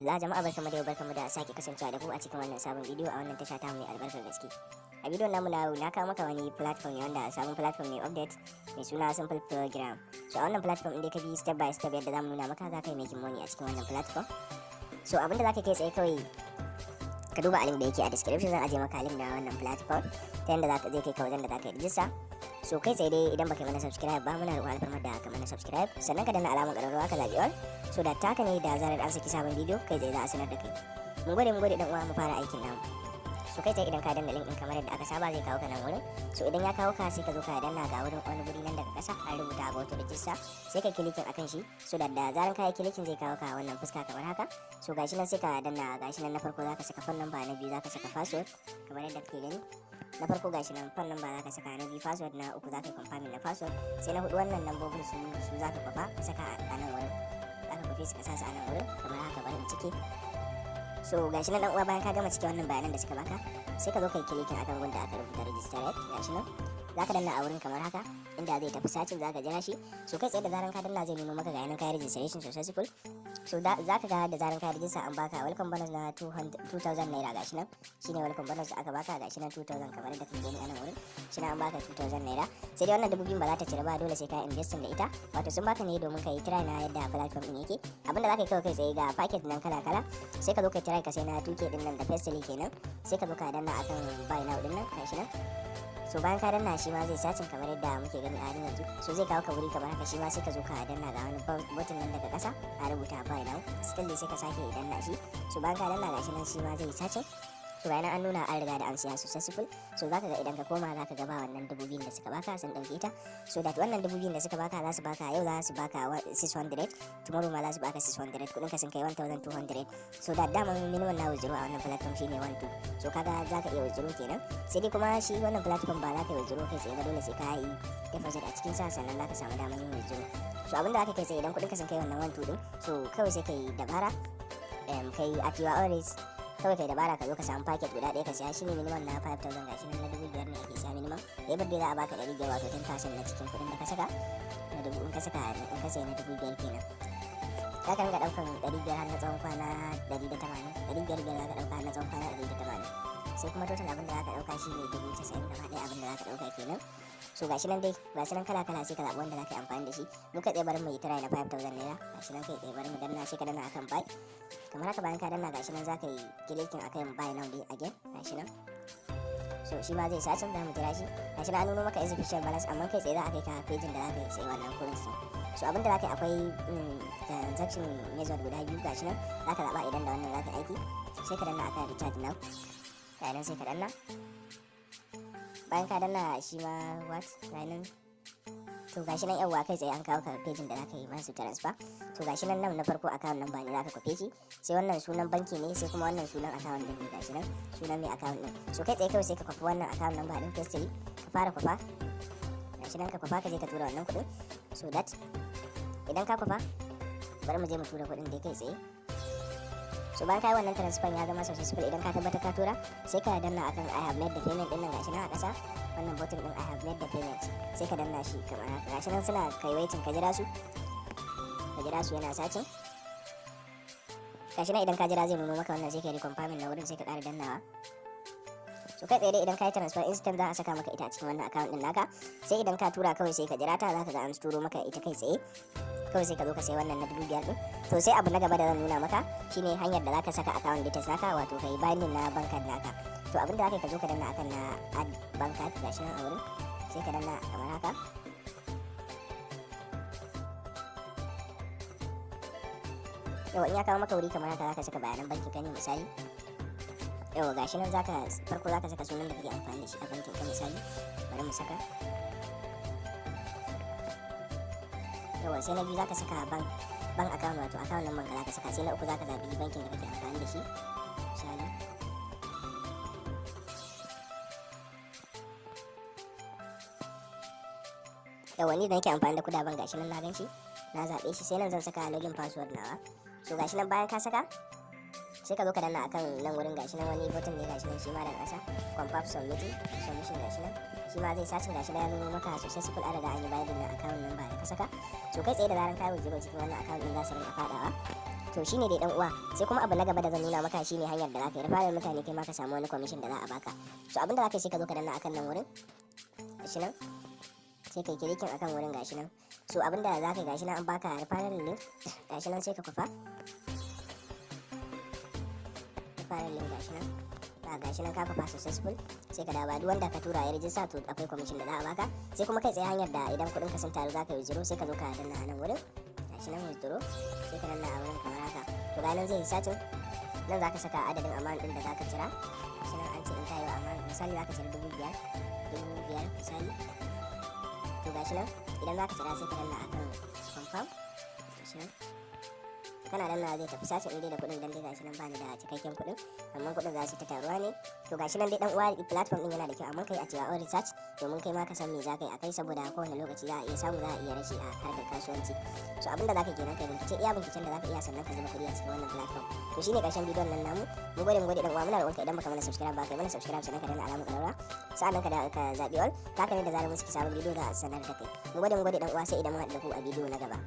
Za jama'a, barkamu da yau, barkamu da sake kasancewa da ku a cikin wannan sabon bidiyo a wannan tasha ta mai albarkar gaske. A bidiyon namu na yau, na kawo maka wani platform ne wanda sabon platform ne, update mai suna Simple Program. So a wannan platform, inda ka bi step by step yadda zamu nuna maka, za ka yi making money a cikin wannan platform. So abinda za ka kai tsaye, kawai ka duba a link da yake a description. Zan aje maka link na wannan platform ta yadda za ka zai kai ka wajen da za ka yi register. So kai tsaye dai, idan baka yi mana subscribe ba, muna roƙon alfarmar da ka mana subscribe, sannan ka danna alamar ƙararrawa, ka zaɓi all, so da taka ne da zarar an saki sabon bidiyo, kai tsaye za a sanar da kai. Mun gode, mun gode, dan uwa. Mu fara aikin namu. So kai tsaye, idan ka danna link din kamar yadda aka saba, zai kawo ka nan wurin. So idan ya kawo ka, sai ka zo ka danna ga wurin, wani guri nan daga ƙasa an rubuta "About to register". Sai ka clicking akan shi, so da zaran ka yi clicking, zai kawo ka wannan fuska kamar haka. So gashi nan, sai ka danna. Gashi nan, na farko zaka saka phone number, na biyu zaka saka password kamar yadda kake gani. Na farko gashi nan, phone number zaka saka, na biyu password, na uku zaka yi confirming na password, sai na hudu wannan lambobin su zaka kwafa ka saka a nan wurin. Zaka kwafe su ka sa su a nan wurin kamar haka. Bari in cike. So gashi nan, dan uwa, bayan ka gama cike wannan bayanan da suka baka, sai ka zo kai clicking akan gun da aka rubuta "Register". Gashi nan, zaka danna a wurin kamar haka, inda zai tafi searching, zaka jira shi. So kai tsaye, da zaran ka danna, zai nuno maka ga yanan, kai registration successful. So zaka ga da zaran ka register, an baka welcome bonus na 2000 naira. Gashi nan, shine welcome bonus da aka baka. Gashi nan, 2000, kamar yadda kake gani a nan wurin. Shi an baka 2000 naira. Sai dai wannan 2000 ba za ta cire ba, dole sai ka investing da ita. Wato sun baka ne domin ka yi try na yadda platform din yake. Abinda zaka yi kawai, kai tsaye ga packet nan kala kala, sai ka zo ka try ka sai na 2K din nan da firstly kenan. Sai ka zo ka danna akan "Buy now" din nan. Gashi nan. So bayan ka danna, shi ma zai searching kamar yadda muke gani a halin yanzu. So zai kawo ka wuri kamar haka. Shi ma sai ka zo ka danna ga wani button nan daga ƙasa, a rubuta "Buy now". Still sai ka sake danna shi. So bayan ka danna, gashi nan, shi ma zai searching. So bayan an nuna an riga da an siya successful. So zaka ga idan ka koma, zaka ga ba wannan 2000 da suka baka, sun dauke ta. So that wannan 2000 da suka baka, za su baka yau, za su baka 600, tomorrow ma za su baka 600, kudin ka sun kai 1200. So that daman minimum na withdraw a wannan platform shine 12. So kaga zaka iya withdraw kenan. Sai dai kuma shi wannan platform ba za ka yi withdraw kai tsaye ba, dole sai ka yi deposit a cikin sa, sannan zaka samu damar yin withdraw. So abinda aka kai tsaye, idan kudin ka sun kai wannan 12 din, so kawai sai kai dabara, kai at your own risk, kawai kai dabara ka zo ka samu packet guda ɗaya ka siya. Shine minimum na 5000. Gashi nan, na 5000 ne ake siya minimum. Every day za a baka 500, wato 10% na cikin kuɗin da ka saka na dubu. In ka saka, in ka siya na 5000 kenan, za ka rinka ɗaukan 500 har na tsawon kwana 180. 500 biyar za ka ɗauka har na tsawon kwana 180. Sai kuma total abin da za ka ɗauka shine 90,000 gaba ɗaya, abin da za ka ɗauka kenan. So gashi nan dai, gashi nan kala kala, sai ka zaɓi wanda za ka yi amfani da shi. Muka tsaye, bari mu yi try na 5000 naira. Gashi nan, kai tsaye bari mu danna. Sai ka danna akan "Buy" kamar haka. Bayan ka danna, gashi nan, za ka yi clicking akan "Buy now" dai again. Gashi nan. So shi ma zai searching, za mu jira shi. Gashi nan, an nuno maka "Insufficient balance", amma kai tsaye za a kai ka pejin da za ka yi sai wannan currency. So abin da za ka yi, akwai transaction method guda biyu. Gashi nan, za ka zaɓa idan da wannan za ka yi aiki. Sai ka danna akan "Recharge now". Ga nan, sai ka danna. Bayan ka danna, shi ma what, ga nan. To gashi nan, yawwa, kai tsaye an kawo ka pejin da zaka yi masu transfer. To gashi nan, nan na farko account number ne, zaka kwafe shi. Sai wannan sunan banki ne, sai kuma wannan sunan account din ne. Gashi nan, sunan mai account din. So kai tsaye kawai sai ka kwafi wannan account number din firstly, ka fara kwafa. Gashi nan, ka kwafa, ka je ka tura wannan kuɗin. So that idan ka kwafa, bari mu je mu tura kuɗin da kai tsaye. So bayan ka yi wannan transfer ya zama successful, idan ka tabbatar ka tura, sai ka danna akan "I have made the payment" din nan. Gashi nan a ƙasa, wannan button din "I have made the payment", sai ka danna shi kamar haka. Gashi nan, suna kai waiting, ka jira su, ka jira su, yana searching. Gashi nan, idan ka jira, zai nuno maka wannan. Sai ka yi confirming na wurin, sai ka ƙara dannawa. So kai tsaye dai, idan ka yi transfer, instant za a saka maka ita a cikin wannan account din naka. Sai idan ka tura, kawai sai ka jira ta, za ka ga an turo maka ita kai tsaye. Kawai sai ka zo ka sai wannan na 5000 din. To sai abu na gaba da zan nuna maka shine hanyar da zaka saka account details naka, wato kai binding na bank card naka. To abin da zaka yi, ka zo ka danna akan na "Add bank card". Gashi nan a wurin, sai ka danna kamar haka. Yawa, in ya kawo maka wuri kamar haka, zaka saka bayanan bankin ka ne, misali. Yawa, gashi nan, zaka farko zaka saka sunan da kake amfani da shi a bankin ka. Misali, bari mu saka. Yawa, sai na biyu zaka saka bank account, wato account number ka zaka saka. Sai na uku zaka zabi bankin da kake amfani da shi, misali. Yawa, ni da nake amfani da Kuda Bank, gashi nan na gan shi, na zaɓe shi. Sai nan zan saka login password nawa. So gashi nan, bayan ka saka, sai ka zo ka danna akan nan wurin. Gashi nan, wani button ne, gashi nan shi ma daga ƙasa, "Confirm submission". Gashi nan, shi ma zai searching. Gashi nan, ya nuno maka successful, an riga an yi binding na account number da ka saka. So kai tsaye, da zaran ka withdraw, cikin wannan account din za su rinka fadawa. To shine dai, dan uwa. Sai kuma abu na gaba da zan nuna maka shine hanyar da zaka yi referral mutane, kai ma ka samu wani commission da za a baka. So abinda zaka yi, sai ka zo ka danna akan nan wurin, gashi nan, sai kai clicking akan wurin, gashi nan. So abinda zaka yi, gashi nan an baka referral link, gashi nan, sai ka kwafa referral link, gashi nan. Ga gashi nan ka kwafa successful. Sai ka dawo, duk wanda ka tura ya rijista, to akwai commission da za a baka. Sai kuma kai tsaye hanyar da idan kuɗin ka sun taru zaka yi withdraw, sai ka zo ka danna a nan wurin, gashi nan, withdraw. Sai ka danna a wurin kamar haka. To ga nan zai yi searching. Nan zaka saka adadin amount din da zaka cira. Gashi nan an ce in ta yi amount, misali zaka cira 5,000, 5,000 misali. To gashi nan, idan zaka cira sai ka danna akan confirm. Gashi nan kana danna zai tafi searching in dai da kuɗin, dan dai gashi nan bani da cikakken kuɗin, amma kuɗin za su ta taruwa ne. To gashi nan dai, dan uwa, platform din yana da kyau, amma kai a cewa all research domin kai ma ka san me za ka yi akai, saboda kowane lokaci za a iya samu, za a iya rashi a harkar kasuwanci. So abinda za ka kenan, kai bincike iya binciken da za ka iya, sannan ka zuba kuɗi a cikin wannan platform. To shine karshen bidiyon nan namu. Mu gode, mu gode, dan uwa. Muna roƙonka, idan baka mana subscribe ba, kai mana subscribe, sannan ka danna alamar ƙararrawa, sa'annan ka da ka zabi all. Haka ne da zarar mun saki sabon bidiyo za a sanar da kai. Mu gode, mu gode, dan uwa. Sai idan mun haɗu da ku a bidiyo na gaba.